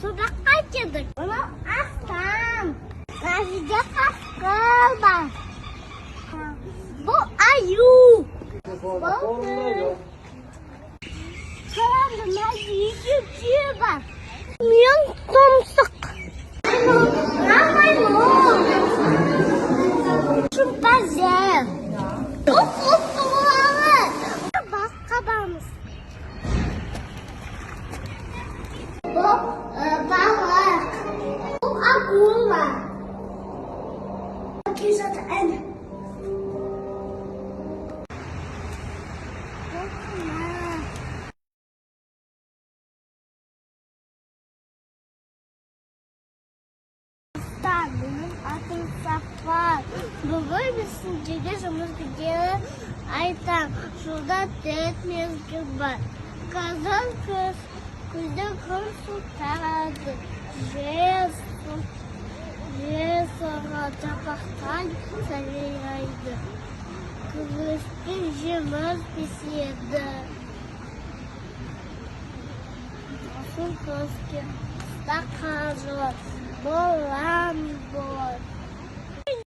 Сабаққа келдік. Мынау астан. Мына жерде қасқыр бар. Бұл аю. Бұл Қараңдар, мына жерде түйе бар. Мен тұмсық. Мына маймыл. Шимпанзе. Бұл құс. Басқа бармыз. Бұл балық. Бұл акула. Келе. Бұл құла. Менің атым Сафар. Бүгін мен сіздерге жұмыс күндері айтам. Жылда төрт мезгіл бар. Қазан, күз, күзде күн суытады. Жел соғады, жапырақтар сарғайды. Күзде жеміс піседі. Сосын күзге, қыста қар жауады, боран болады.